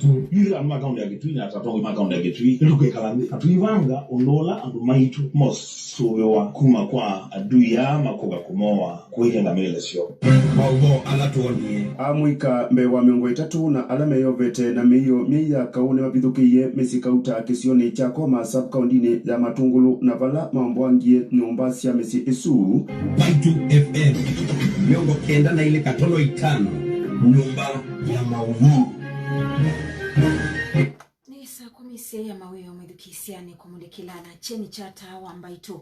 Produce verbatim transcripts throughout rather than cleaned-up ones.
Yu ĩla andũ ma kaũntĩ ya Kitui na atongoi ma kaũntĩ ya Kitui nĩtũkwĩkala nthĩ na tũivanga ũndũ ũla andũ maitũ mosũvĩwa kuma kwa adui aa makũka kũmoa kũĩthya ngamĩle syoo. Maũvoo ala twonie. Amũika mbee wa mĩongo ĩtatũ na ala meyovete na mĩio myei ya kaũ nĩmavithũkĩie mĩsyĩ kauta kĩsionĩ kya Koma sub-kaũntinĩ ya Matungulu, na vala maomboangie nyũmba sya mĩsyĩ ĩsu. Mbaitũ F M, mĩongo kenda na ilĩ katono itano, nyũmba ya maũvoo. Nĩ saa kũmi sya mawĩoo mwĩthukĩĩsya nĩ kũmũlĩkĩla na kyeni kya taa wa Mbaitũ.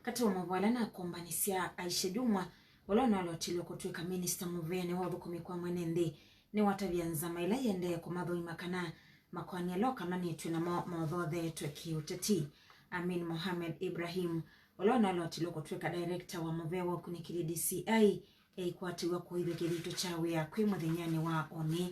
Katĩ wa maũvoo ala nakombanĩsya, Aisha Jumwa, ũla ũnalotilwe kũtw'ĩka minista mũvĩanĩ wa ũthũkũmi kwa mwene nthĩ, nĩwatavya nzama ĩla ĩendee kũmathũima kana makoani ala okananĩtw'e namo mothothetwe kĩ-ũteti. Amin Mohamed Ibrahim, ũla ũnalotilwe kũtw'ĩka director wa mũvea wa ũkunĩkĩli D C I, eikwatĩw'a kũĩthya kĩthito kya wĩa kwĩ mũthenyanĩ wa ũnĩ.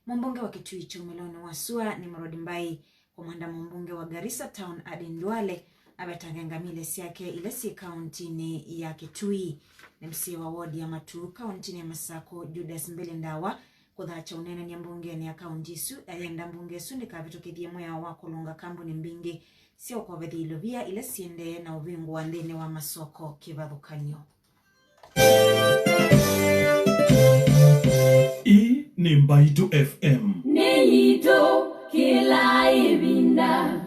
Mũmbunge wa Kitui kyumĩlonĩ wa sua Nimrod Mbai, kũmwenda mũmbunge wa Garissa Town Aden Duale avetange ngamĩle syake ila syĩ kaũntinĩ ya Kitui. M C A wa wodi ya Matuu kaũntinĩ ya Masakũ Judas Mbili Ndawa kũthaakya ũneenany'a mbungenĩ ya kaũnti ĩsu ayenda mbunge ĩsu ndĩkavĩtũkĩthye mwĩao wa kũlũnga kambuni mbingĩ sya ũkovethya ilovia ila syĩendee na ũvingũa nthĩnĩ wa masoko kĩvathũkany'o. Ii nĩ Mbaitũ F M. Nĩ yitũ kĩla ĩvinda.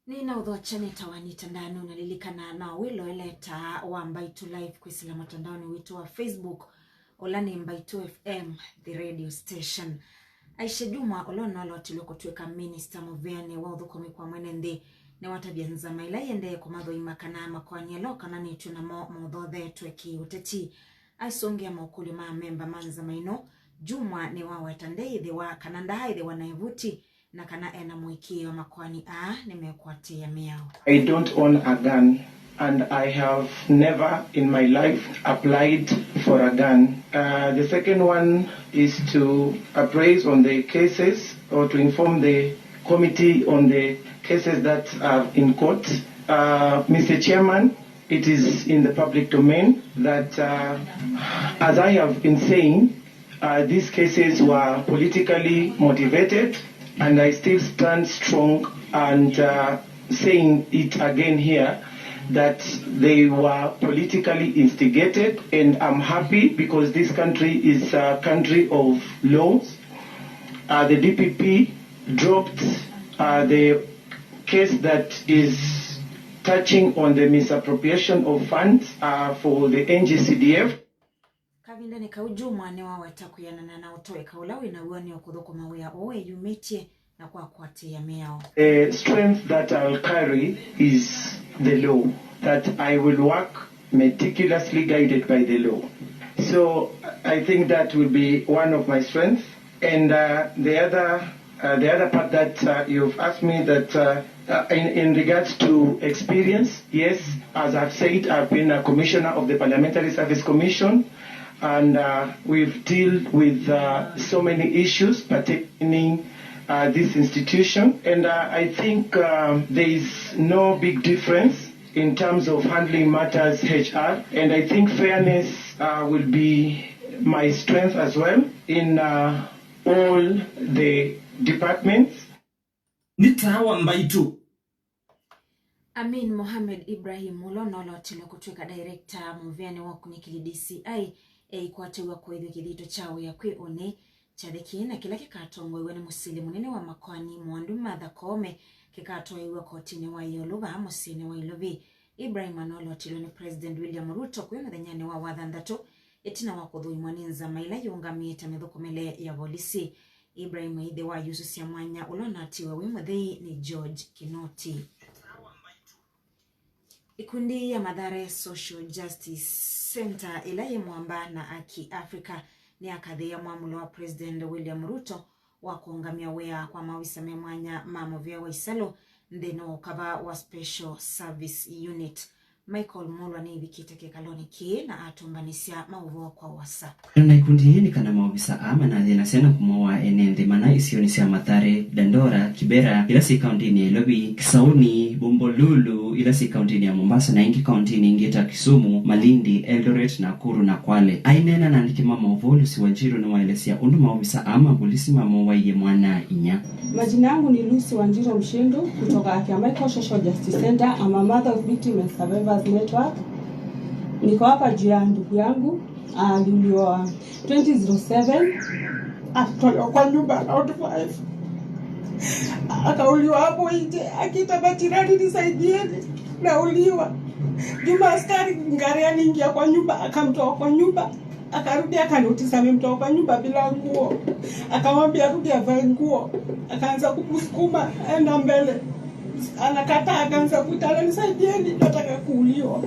Nĩnaũthokya nĩtawa Anita Ndanu, na lilikana no wĩloele taa wa Mbaitũ Live kwĩsĩla mũtandaonĩ witũ wa Facebook, ũla nĩ Mbaitũ F M, the radio station. Aisha Jumwa, ũla ũnalotilwe kũtw'ĩka minista mũvĩanĩ wa ũthũkũmi kwa mwene nthĩ, nĩwatavya nzama ĩla ĩendee kũmathũima kana makoani ala okananĩtw'e namo mothothetwe kĩ-ũteti. Aisũngĩa mokũlyo ma amemba ma nzama ĩno, Jumwa nĩwaweta ndeĩthĩwa kana ndaaĩthĩwa na ĩvuti, na kana ena mũĩkĩĩo makoani aa nĩmekwatĩĩa mĩao. I don't own a gun and I have never in my life applied for a gun. Uh, the second one is to appraise on the cases or to inform the committee on the cases that are in court. Uh, Mister Chairman, it is in the public domain that, uh, as I have been saying, uh, these cases were politically motivated, and I still stand strong and, uh, saying it again here that they were politically instigated, and I'm happy because this country is a country of laws. Uh, the D P P dropped, uh, the case that is touching on the misappropriation of funds, uh, for the N G C D F. Kavindanĩ kau, Jumwa nĩwaweta kwĩanana na ũtoeka ũla wĩ naw'o nĩ ũkũthũkũma wĩa ũũ eyumĩtye na kwa kũatĩĩa mĩao. The strength that I'll carry is the law, that I will work meticulously guided by the law. So I think that will be one of my strengths. And, uh, the other, uh, the other part that, uh, you've asked me that, uh, uh, in, in regards to experience, yes, as I've said, I've been a commissioner of the Parliamentary Service Commission, and, uh, we've dealt with, uh, so many issues pertaining, uh, this institution. And, uh, I think, uh, there is no big difference in terms of handling matters H R, and I think fairness, uh, will be my strength as well in, uh, all the departments. Nĩ taa wa Mbaitũ. Amin Mohamed Ibrahim, ũla ũnolotilwe kũtw'ĩka director mũvĩanĩ wa ũkunĩkĩli D C I, eikwatĩw'a kũĩthw'a kĩthito kya wĩa kwĩ ũnĩ. Kyathĩ kĩĩ na kĩla kĩkatongoew'a nĩ mũsili mũnene wa makoani Mwandu Martha Koome kĩkatwaĩw'a kotinĩ wa ĩũlũ vaa mũsyĩnĩ wa Ilovi. Ibrahim anolotilwe nĩ President William Ruto kwĩ mũthenyanĩ wa Wathanthatũ, ĩtina wa kũthũimwa nĩ nzama ĩla yĩũngamĩĩte mĩthũkũmĩle ya volisi. Ibrahim e ĩthe wa Yusu sya mwanya ũla ũnatiwe wĩ mũthei nĩ George Kinoti. Ikundi ya Mathare Social Justice Center, ĩla yĩ mũamba na Aki Africa, nĩyakathĩĩa mwamũlo wa President William Ruto wa kũũngamya wĩa kwa maovisa me mwanya ma mũvĩa wa isalũ nthĩnĩ wa ũkava wa Special Service Unit. Michael Mulwa nĩĩvikĩte kĩkalonĩ kĩĩ na atũmbanĩsya maũvoo kwa ũasa. Ikundi yĩĩ nĩ kana maovisa aa manathĩnasya na kũmoa ene nthĩ mana isionĩ sya Mathare, Dandora, Kibera, ila syĩ kaũntĩnĩ ya Nairobi, Kisauni, Bombolulu, ila syĩ kaũntĩnĩ ya Mombasa, na ĩngĩ kaũntĩnĩ ingĩ ta Kisumu, Malindi, Eldoret, Nakuru, na Kwale. Aineena na andĩki ma maũvoo, Lucy Wanjiru nĩwaelesya ũndũ maovisa aa ma volisi mamoaie mwana-a-inyia. Majina yangu ni Lucy Wanjiru Mshindu kutoka Kiamaiko Social Justice Center. I'm a mother of victim and survivors network. Niko hapa juu ya ndugu yangu, aliuliwa twenty zero seven. Akatolewa kwa nyumba around five. Akauliwa hapo nje, akiita majirani, "Nisaidieni, nauliwa." Juma askari ngari aliingia kwa nyumba, akamtoa kwa nyumba. Akarudi akanotisa amemtoa kwa nyumba bila nguo. Akamwambia arudi avae nguo. Akaanza kumsukuma, "Enda mbele." Anakataa, akaanza kuita, "Nisaidieni, nataka kuuliwa."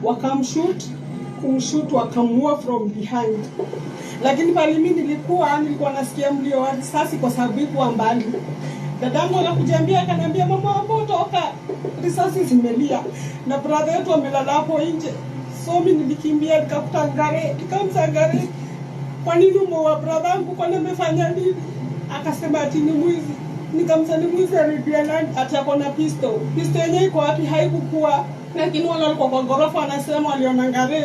Wakamshoot, kumshoot, wakamuua from behind. Lakini pale mimi nilikuwa, nilikuwa nasikia mlio wa risasi kwa sababu ikuwa mbali. Dadangu akakuja mbio, akaniambia, "Mama, hapo toka." Risasi zimelia. Na brother yetu amelala hapo nje. So mimi nilikimbia, nikakuta ngari, nikamza ngari. "Kwa nini umeua brother yangu? Kwani amefanya nini?" Akasema ati ni mwizi. Nikamza ni mwizi, alibia nani? Ati ako na pistol. Pistol yenyewe iko wapi? Haikukuwa. Lakini wale walikuwa kwa ghorofa wanasema waliona ngari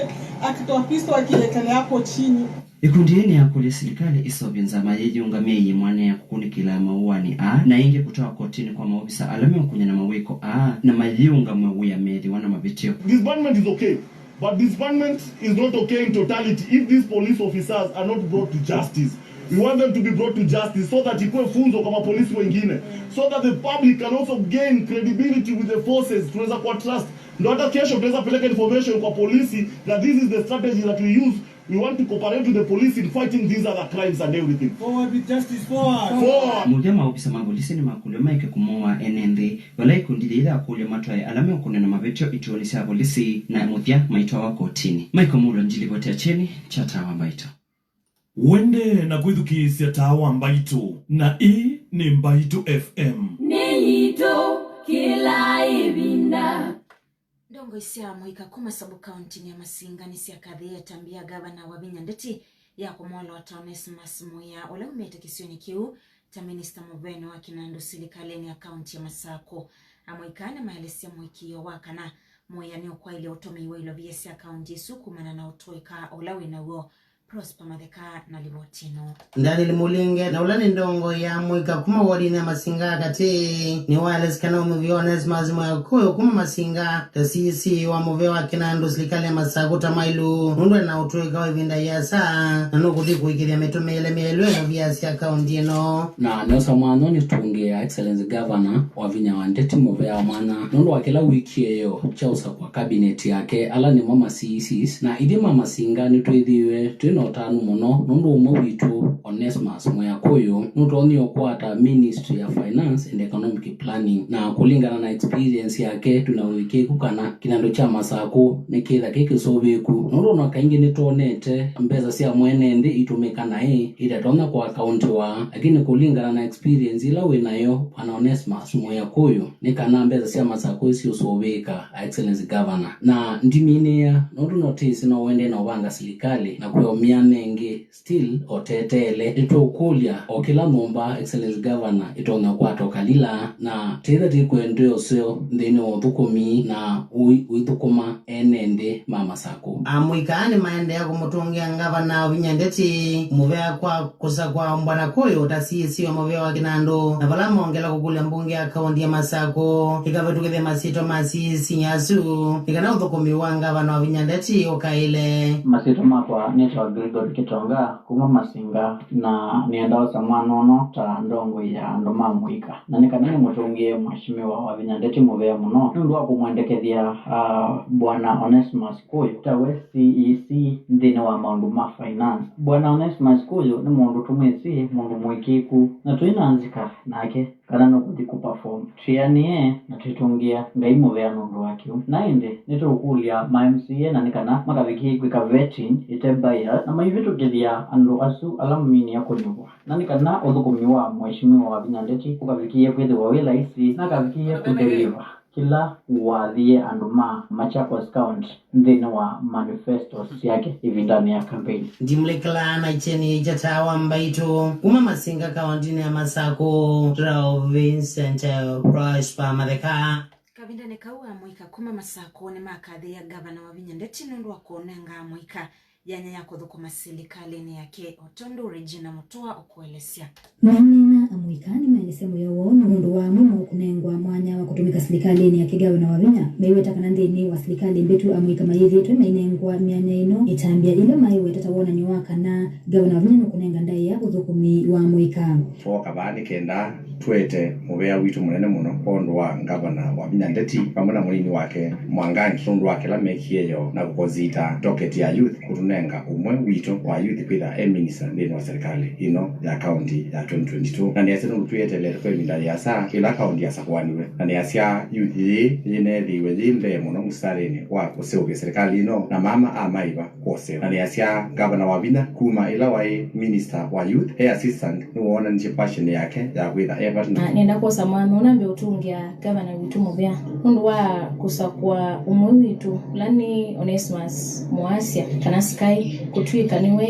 akitoa pistol akiekelea hapo chini. Ikundi yĩĩ nĩyakũlya silikalĩ ĩseũvye nzama yĩyĩũngamĩe yĩmwana ya kũkunĩkĩla mawũanĩ aa, na ĩngĩ kũtwawa kotinĩ kwa maovisa ala meũkũny'a na mawĩko aa, na mayĩũngamw'e wĩa meethĩwa na mavĩtyo. Disbandment is okay, but disbandment is not okay in totality if these police officers are not brought to justice. We want them to be brought to justice so that ikuwe funzo kwa mapolisi wengine, so that the public can also gain credibility with the forces. Tunaweza kuwa trust, ndo hata kesho tunaweza peleka information kwa polisi that this is the strategy that we use. We want to cooperate with the police in fighting these other crimes and everything. Forward with justice, forward. Forward. Mũthya, maovisa ma volisi nĩmakũlw'a maeke kũmoa ene nthĩ, vala ikundi yĩĩ yakũlya matwae ala meũkũnwa na mavĩtyo ituonĩ sya volisi, na mũthya maitwawa kotinĩ. Michael Mulo, ngilivoti ya kyeni kya Taa wa Mbaitũ. Wende na kwĩthukĩĩsya Taa wa Mbaitũ, na ĩĩ nĩ Mbaitũ F M. Nĩ yitũ kĩla ĩvinda. Ndongoi sya mũika kuma sub-kauntinĩ ya Masinga nĩsyakathĩĩe ĩtambya ya ngavana Wavinya Ndeti ya kũmwoloota Onesmus Muya, ũla umĩte kĩsionĩ kĩu ta minista mũvea wa kĩnandũ silikalĩnĩ ya kaunti ya Masakũ. Amũika nĩmaelesya mũĩkĩĩo wa kana Muya nĩũkwaĩlya ũtũmĩi wa ilovia sya kaunti ĩsu kumana na ũtũĩka ũla wĩ naw'o. Prosper Matheka na livoti ĩno. Daniel Mulinge, na ũla nĩ ndongoi ya mũika kuma wodinĩ ya Masinga katĩ, nĩwaelesya kana mũvea Onesmus Muya Kũyũ kuma Masinga ta C E C wa mũvea wa kĩnandũ silikalĩ ya Masakũ Tamailu, nũndũ ena ũtũĩka wa ĩvinda ĩasa, na nũkũthi kũĩkĩĩthya mĩtũmĩĩle myaĩlu ya ilovia sya kaunti ĩno. Na nĩosa mwanya nĩtũngĩe Excellency Governor Wavinya wa Ndeti mũvea wa mwanya nũndũ wa kĩla wĩkie kya ũsakũa cabinet yake, ala nĩmo ma C E Cs, na ithyĩ ma Masinga nĩtwĩthĩiwe twĩ na ũtanu mũno nũndũ ũmwe witũ, Onesmus Muya Kũyũ, nũtonya ũkwata Ministry ya Finance and Economic Planning, na kũlingana na experience yake, twĩ na ũĩkĩĩku kana kĩnandũ kya Masakũ nĩkĩtha kĩ kĩsũvĩĩku, nũndũ ona kaingĩ nĩtwonete mbesa sya mwene nthĩ itũmĩka naĩ itatonya kũakaũntiwa, lakini kũlingana na experience ĩla wĩ nayo, Bwana Onesmus Muya Kũyũ, nĩ kana mbesa sya Masakũ isiũsũvĩĩka, Excellency Governor. Na ndiminĩĩa, nũndũ notĩsĩ no ũendee na ũvanga silikalĩ na kwĩomia nengĩ, still oteteele. Nĩtũũkũlya o kĩla nyũmba, Excellency Governor, ĩtonya kwata ũkalila, na tĩtha tĩkwendea ũseo nthĩnĩ wa ũthũkũmi na ũi-, ũithũkũma ene nthĩ ma Masakũ. Amũika nĩmaendeea kũmũtũngĩa ngavana Wavinya Ndeti mũvea kwa kũsakũa Bwana Kũyũ ta C E C wa mũvea wa kĩnandũ, na vala mongela kũkũlya mbunge ya kaunti ya Masakũ ĩkavĩtũkĩthya masyĩtwa ma C E C asu nĩ kana ũthũkũmi wa ngavana Wavinya Ndeti ũkaĩle. Masyĩtwa makwa nĩtawa Gregory Kitonga kuma Masinga, na nĩenda osa mwanya ũno ta ndongoi ya andũ ma mũika, na nĩ kana nĩmũtũngĩe Mheshimiwa Wavinya Ndeti mũvea mũno nũndũ wa kũmwendekethya, ah, Bwana Onesmus Kũyũ tawe C E C nthĩnĩ wa maũndũ ma finance. Bwana Onesmus Kũyũ nĩ mũndũ tũmwĩsĩ, mũndũ mũĩkĩĩku, na twĩ na nzika nake kana nũkũthi kũperform. Twĩanĩe na twĩtũngĩa Ngai mũvea nũndũ wa kĩu. Na ĩndĩ nĩtũũkũlya ma M C A na nĩ kana makavikĩe kwĩka vetting ĩte bias na maivĩtũkĩthya andũ asu ala maminie kũnyuvwa. Na nĩ kana ũthũkũmi wa Mheshimiwa Wavinya Ndeti ũkavikĩe kwĩthĩwa wĩ laisi na akavikĩe kũdeliver. kĩla wathie andũ ma Machakos County nthĩnĩ wa manifesto syake ĩvindanĩ ya kambeini. Ndimulekela na kyeni kya Taa wa Mbaitũ kuma Masinga kaũntĩnĩ ya Masakũ, Rao Vincent Prosper Matheka. Kavindanĩ kau, amũika kuma Masakũ nĩmakathĩĩa Ngavana Wavinya Ndeti nũndũ wa kũnenga amũika yanya ya kũthũkũma silikalĩnĩ yake, o tondũ Regina Mũtũa ũkũelesya. Maineena amũika nĩmaelesya mũyo woo nũndũ wa amwe moo kũnengwa mwanya wa kũtũmĩka silikalĩnĩ yake Ngavana Wavinya, maiweta kana nthĩnĩ wa silikalĩ mbĩtu amũika mayĩthĩĩtwe mainengwa myanya ĩno ĩtambya ila maiweta ta wonany'o wa kana Ngavana Wavinya nũkũnenga ndaĩa ũthũkũmi wa amũika. Twooka vaa nĩ kenda twete mũvea witũ mũnene mũno kwondũ wa Ngavana Wavinya Ndeti vamwe na mũnini wake Mwangangi nũndũ wa kĩla mekie yo na kũkonzita docket ya youth kũtũnenga ũmwe witũ wa youth kwĩthĩwa e minista nthĩnĩ wa serikali ĩno ya kaunti ya twenty twenty-two. Na nĩasya nũndũ twĩeteelete kwa ĩvinda yĩasa ĩla kaunti yasakũaniwe, na nĩasya youth yĩĩ yĩneethĩiwe yĩ mbee mũno mũsitalĩnĩ wa kũseũvya serikali ĩno, na mama amaĩva kwosewa. Na nĩasya Ngavana Wavinya kuma ĩla waĩ minister wa youth, e assistant, nĩwoonanisye passion yake ya kwĩtha e vata na nenda kwosa mwanya ũũ nambe ũtũngĩa Ngavana witũ mũvea nũndũ wa kũsakũa ũmwe witũ, ũla nĩ Onesmus Mũasya, kana Sky, kũtw'ĩka nĩwe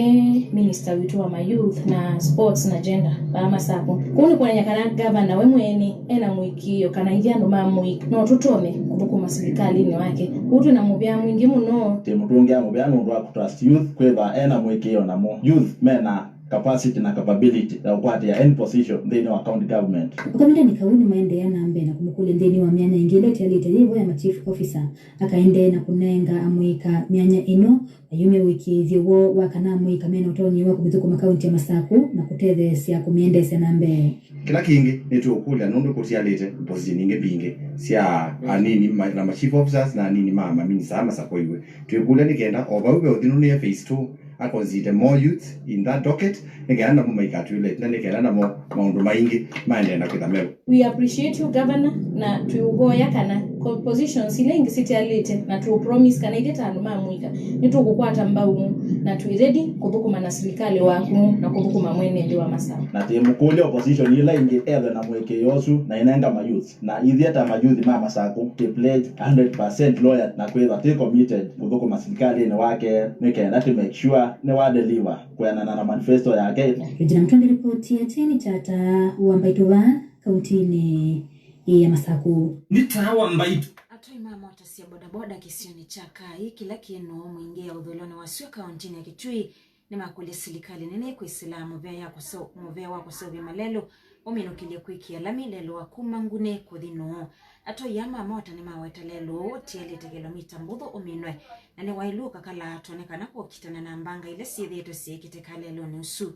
minister witũ wa ma youth na sports na gender vaa Masakũ. Kũu nĩ kwonany'a kana ngavana we mwene ena mũĩkĩĩo kana ithyĩ andũ ma mũika no tũtonye kũthũkũma silikalĩnĩ wake. Kũu twĩ na mũvea mwingĩ mũno. Tũimũtũngĩa mũvea nũndũ wa kũtrust youth, kwĩthwa ena mũĩkĩĩo namo. Youth mena capacity na capability ya kũkwatĩa any position nthĩnĩ wa county government. O kavindanĩ kau, nĩmaendeea na mbee na kũmũkũlya nthĩnĩ wa myanya ĩngĩ ĩla ĩtialĩte yĩ vo ya ma chief officer, akaendee na kũnenga amũika myanya ĩno, ayumya ũĩkĩĩthyo woo wa kana amũika mena ũtonyi wa kũmĩthũkũma kaunti ya Masakũ na kũtetheesya kũmĩendeesya na mbee. Kĩla kĩngĩ, nĩtũũkũlya nũndũ kũtialĩte position ingĩ mbingĩ sya anini ma- na ma chief officers na anini ma maminista ala masakũiwe. Twĩkũlya nĩ kenda o vau ve ũthi nũnĩe phase two, akonzite more youths in that docket, nĩ kenda namo maikatwĩle ĩtina, nĩ kenda namo maũndũ maingĩ maendee na kwĩtha me vo. We appreciate you, Governor, na twĩũvoya kana co- positions ila ingĩ sitialĩte, na tũũpromise kana ithyĩ ta andũ ma mũika nĩtũkũkwata mbau na twĩ ready kũthũkũma na silikalĩ waku na kũthũkũma mwene nthĩ wa Masakũ. Na tũimũkũlya opposition ila ingĩ ethwe na mũĩkĩĩo ũsu na ĩnenga ma youths. Na ithyĩ ta mayuthi ma Masakũ, tĩ pledge one hundred percent loyal na kwĩthwa tĩ committed kũthũkũma silikalĩnĩ wake nĩ kenda tĩ make sure nĩwa deliver kwĩanana na manifesto yake. Regina Mũtũa, ripoti ya kyeni kya Taa wa Mbaitũ vaa kauntinĩ ya Masakũ. Nĩ Taa wa Mbaitũ. Atwai ma mota sya bodaboda kĩsionĩ kya Kai kĩla kĩ Nũũ Mwingĩ ya ũthũĩlonĩ wa Syũa kauntinĩ ya Kitui nĩmakũlya silikalĩ nene kwĩsĩla mũvea ya kũseo- mũvea wa kũseũvya malelũ ũminũkĩlye kwĩkĩa lami lelũ wa kuma Ngunĩ kũthi Nũũ. Atwai aa ma mota nĩmaweta lelũ ũũ ũtialĩte kĩlomita mbũthũ ũminwe, na nĩwaĩlu ũkakala twone kana kũkitana na mbanga ila syĩthĩĩtwe syĩkĩtĩka lelũnĩ ũsu.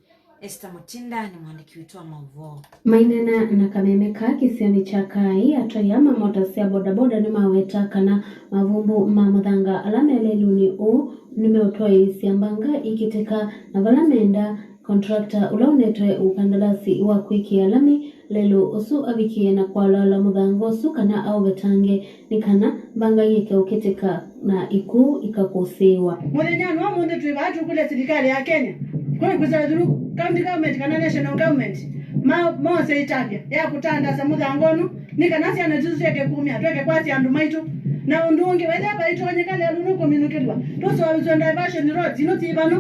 Esther Mutinda nĩ mwandĩki witũ wa maũvoo. Maineena na kameme kaa kĩsionĩ kya Kai, atwai aa ma mota sya bodaboda nĩmaweta kana mavumbu ma mũthanga ala me lelũnĩ ũũ nĩmeũtwaĩĩsya mbanga ikĩtĩka, na vala menda contractor ũla ũnetwe ũkandalasi wa kwĩkĩa lami lelũ ũsu avikie na kwalaala mũthanga ũsu kana aũvetange nĩ kana mbanga yĩke ũkĩtĩka na ikuũ ikakũsĩĩwa. Mũthenyanĩ wa ũmũnthĩ twĩ vaa tũkũlya silikalĩ ya Kenya, kwĩ kwĩsĩla through county government kana national government, ma- mose ĩtambya ya kũtandaasa mũthanga ũno nĩ kana syana sitũ syeke kumya, tweke kwasya andũ maitũ. Na ũndũ ũngĩ, wethĩa vaitonyeka lelũ nũkũminũkĩlw'a, tũseũvĩsye diversion roads ino syĩ vano,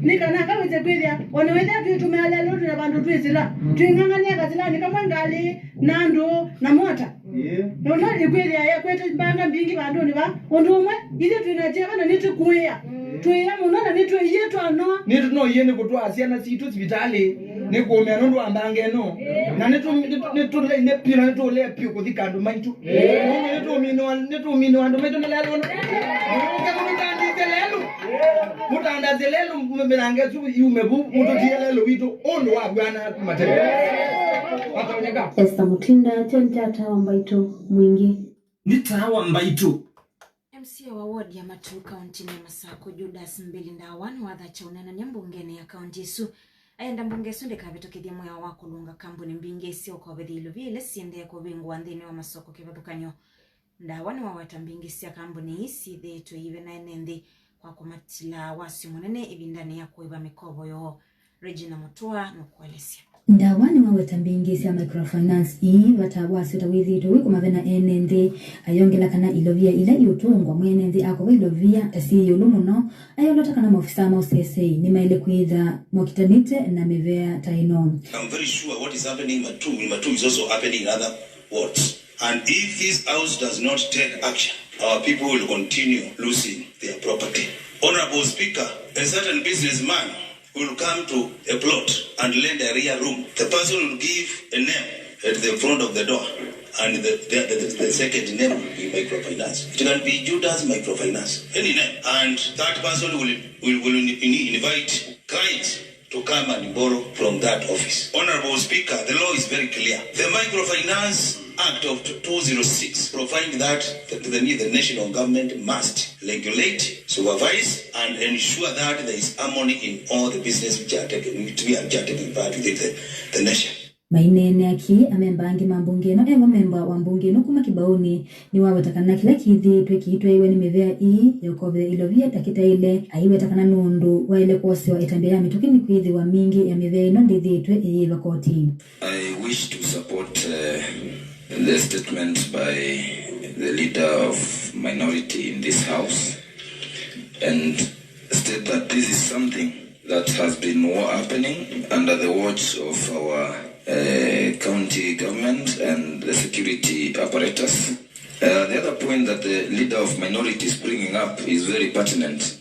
nĩ kana aka wĩse kwĩthĩa o na wethĩa twĩtũmĩa lelũ twĩ na vandũ twĩsĩla, twĩng'ang'anĩa kasĩlanĩ kamwe ngalĩ na andũ na mota. Ĩĩ. Ũndũ ĩkwĩthĩa yakwete mbanga mbingĩ vandũnĩ va. Ũndũ ũmwe, ithyĩ twĩ na kyeva na nĩtũkũĩa. Twĩĩa mũno na nĩtwĩie twanoa. Nĩtũnoie nĩ kũtwaa syana sitũ sivitalĩ, nĩ kũũmĩa nũndũ wa mbanga ĩno. Na nĩtũ- nĩtũ- nĩtũleile piũ na nĩtũũlea piũ kũthika andũ maitũ. Nũndũ nĩtũũminwa- nĩtũũminwa andũ maitũ nĩ lelũ ũno. Mũtandĩthye lelũ. Mũtandĩthye lelũ, mĩlanga ĩsu yume vu, mũtũtie lelũ witũ ũndũ wavw'ana kuma tene. Atonyeka. Esther Mutinda, kyeni kya Taa wa Mbaitũ Mwingĩ. Nĩ Taa wa Mbaitũ. M C A wa ward ya Matuu kauntinĩ ya Masakũ, Judas Mbili Ndawa, nĩwathatya ũneenany'a mbungenĩ ya kaunti ĩsu, ayenda mbunge ĩsu ndĩkavĩtũkĩthye mwĩao wa kũlũnga kambuni mbingĩ sya ũkovethya ilovia ila siendee kũvingũa nthĩnĩ wa masoko kĩvathũkany'o. Ndawa nĩwaweta mbingĩ sya kambuni ii syĩthĩĩtwe iivena ene nthĩ kwa kũmatila wasyo mũnene ĩvindanĩ ya kũĩva mĩkovo yoo. Regina Mũtũa nũkũelesya. Ndawa nĩwaweta mbingĩ sya microfinance ii, vata wasyo ta wĩthĩĩtwe wĩ kũmavena ene nthĩ. Ayongela kana ilovia ila iũtũngwa mwene nthĩ akova ilovia ta syĩ ĩũlũ mũno. Ayolota kana maofisa ma ũseseĩ nĩmaĩle kwĩtha mokitanĩte na mĩvea ta ĩno. I'm very sure what is happening in Matuu, in Matuu is also happening in other wards. And if this house does not take action, our people will continue losing their property. Honorable Speaker, a certain businessman will come to a plot and lend a rear room. The person will give a name at the front of the door, and the, the, the, the second name will be microfinance. It can be Judas Microfinance, any name. And that person will, will, will in-, invite clients to come and borrow from that office. Honorable Speaker, the law is very clear. The Microfinance Act of two zero six provide that the, the, the national government must regulate, supervise, and ensure that there is harmony in all the business which are taken, which we are taking part within the, the nation. Maineenea ki amemba angĩ ma mbunge ĩno, evo memba wa mbunge ĩno kuma Kibaũnĩ nĩwaweta kana kĩla kĩthĩĩtwe kĩitwaĩwe nĩ mĩvea ii ya ũkovea ilovia ta kĩtaĩle. Aiweta kana nũndũ waĩle kwosewa ĩtambya ya mĩtũkĩ nĩkwĩthĩwa mingĩ ya mĩvea ĩno ndĩthĩĩtwe ĩyĩva koti. I wish to support, uh, the statement by the leader of minority in this house and state that this is something that has been wa-, happening under the watch of our, uh, county government and the security apparatus. Uh, the other point that the leader of minority is bringing up is very pertinent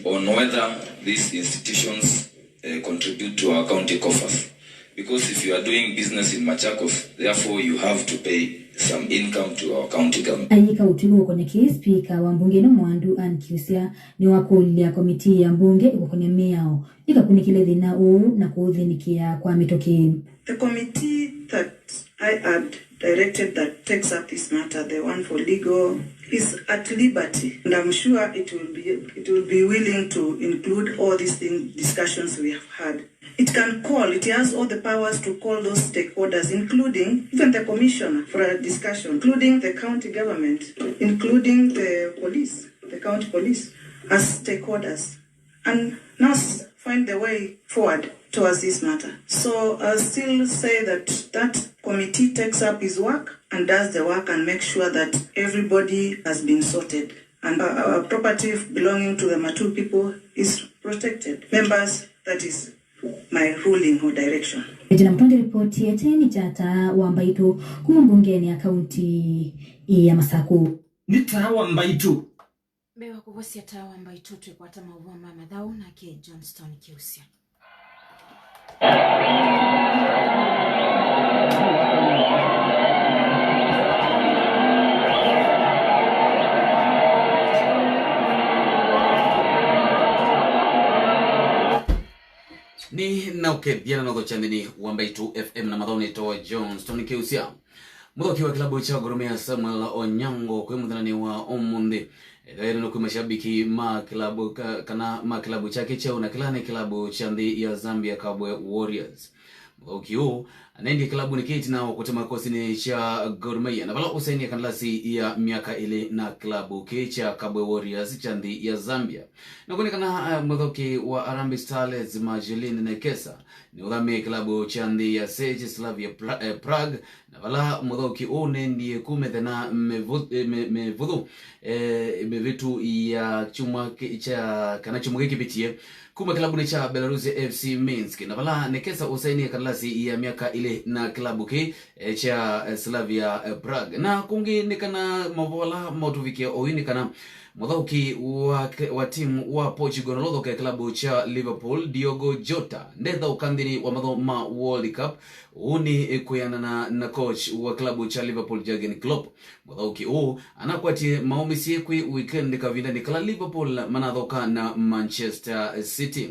on whether these institutions, uh, contribute to our county coffers. Because if you are doing business in Machakos, therefore you have to pay some income to our county government. Ayĩka ũtwi ũkonya kĩĩ, spika wa mbunge ĩno Mwandu Ann Kiusya nĩwakũlya komitii ya mbunge ĩkũkonya mĩao ĩkakunĩkĩle thĩna ũũ na kũũthĩnĩkĩa kwa mĩtũkĩ. The committee that I had directed that takes up this matter, the one for legal, is at liberty, and I'm sure it will be, it will be willing to include all these things, discussions we have had. It can call, it has all the powers to call those stakeholders, including even the commissioner for a discussion, including the county government, including the police, the county police, as stakeholders, and now s-, find the way forward towards this matter. So I still say that that committee takes up his work and does the work and makes sure that everybody has been sorted and, uh, uh, property belonging to the Matuu people is protected. Members, that is my ruling or direction. Regina Mutonde ripoti ya teni cha Taa wa Mbaitũ kuma mbungenĩ ya kaunti ya Masaku. Nĩ Taa wa Mbaitũ. Mbee wa kũvosya Taa wa Mbaitũ, twĩkwata maũvoo ma mathaũ nake Johnston Kiusya. Nĩ na ũkethya na notho kyanthĩnĩ wa Mbaitũ F M na mathaũ nĩtawa Johnston Kiusya. Mũthaũki wa kĩlabu kya Gor Mahia Samuel Onyango kwĩ mũthenyanĩ wa ũmũnthĩ ethĩwa ena kwĩ mashabiki ma kĩlabu ka-, kana ma kĩlabu kyake kyeũ na kĩla nĩ kĩlabu kya nthĩ ya Zambia Kabwe Warriors. Mũthaũki ũũ anendie kĩlabunĩ kĩĩ ĩtina wa kũtema kĩkosinĩ kya Gor Mahia na vala ũsainie kandalasi ya myaka ĩlĩ na kĩlabu kĩĩ kya Kabwe Warriors kya nthĩ ya Zambia. Na kwonekana, eh, mũthaũki wa Harambee Starlets Marjolein Nekesa nĩũthamĩe kĩlabu kya nthĩ ya Czech Slavia Pra-, eh, Prague, na vala mũthaũki ũũ ũnendie kuma ĩthena mĩvũ-, eh, mĩ-, mĩvũthũ, eh, mĩvĩtu ya kyumwa kĩ-, kya, kana kyumwa kĩkĩvĩtie, kuma kĩlabunĩ kya Belarus F C Minsk, na vala Nekesa ũsainie kandalasi ya myaka ĩlĩ na kĩlabu kĩĩ, eh, kya, eh, Slavia, eh, Prague. Na kũngĩ nĩ kana maũvoo ala maũtũvikĩa oyu nĩ kana mũthaũki wa, wa timu wa Portugal ũla ũthaũkĩa kĩlabu kya Liverpool, Diogo Jota, ndethaũka nthĩnĩ wa mathaũ ma World Cup. Ũu nĩ kwĩanana na coach wa kĩlabu kya Liverpool, Jurgen Klopp. Mũthaũki ũũ anakwatie maũmĩsye kwĩ weekend kavindanĩ kala Liverpool manathaũka na Manchester City.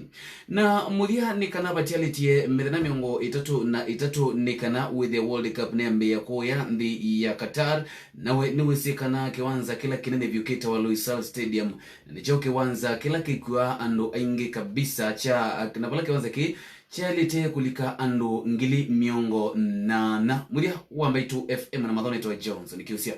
Na mũthya nĩ kana vatialĩtye mĩthenya mĩongo ĩtatũ na ĩtatũ nĩ kana wĩthĩe World Cup nĩyambĩĩa kũya nthĩ ya Qatar, nawe nĩwĩsĩ kana kĩwanza kĩla kĩnene vyũ kĩtawa Lusail Stadium, na nĩkyo kĩwanza kĩla kĩkuaa andũ aingĩ kabisa kya, na vala kĩwanza kĩĩ kyaĩlĩte kũlika andũ ngili mĩongo nana. Mũthya wa Mbaitũ F M na mathaũ nĩtawa Johnson Kiusya.